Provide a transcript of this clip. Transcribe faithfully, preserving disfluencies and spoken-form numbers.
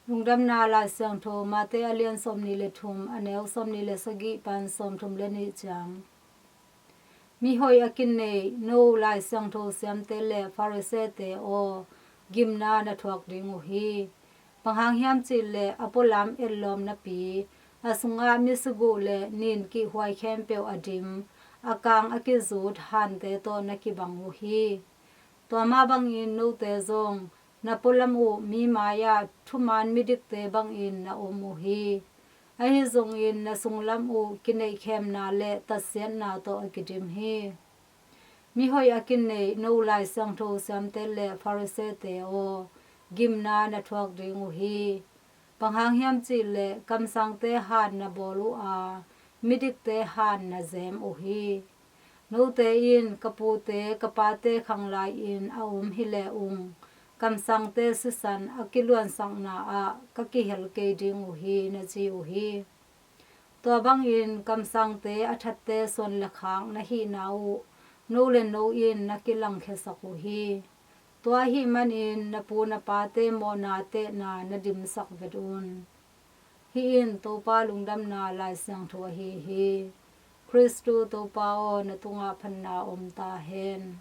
Lungdamna Lai Siangtho Mate a lian sawmnih le thum, a neu sawmnih le sagih pan sawmthum le nih ciang. Mi hoih a kinei, no Lai Siangtho siamte le Pharisee-te aw, gimna na thuak ding uh hi. Bang hang hiam cih leh a pualam etlawm napi, a sungah mi siguh le nin kihhuai khempeuh a dim, a kang a kizut hante tawh na kibang uh hi. Tua mah bangin note zong na pualam uh mi mai-ah thuman midikte bangin na om uh hi. Ahi zongin na sunglam uh kineihkhemna le tatsiatna tawh a kidim hi. Mi hoih a kinei, no Lai Siangtho siamte le Pharisee-te aw, gimna na thuak ding uh hi. Bang hang hiam cih leh kamsangte han na bawl uh a, midikte han na zem uh hi. Note in ka pute ka pate khanglai-in a om hi leh ung, kamsangte sisan a kiluansakna ah ka kihel kei ding uh hi, na ci uh hi. Tua bangin kamsangte a thatte suan le khak na hihna uh no le no in na kilangkhiasak uh hi. Tua ahih manin na pu na pate mawhna tehna na dimsak vet un. Hih in Topa Lungdamna Lai Siangtho ahi hi. Khristu Topa aw, na tungah phatna om ta hen.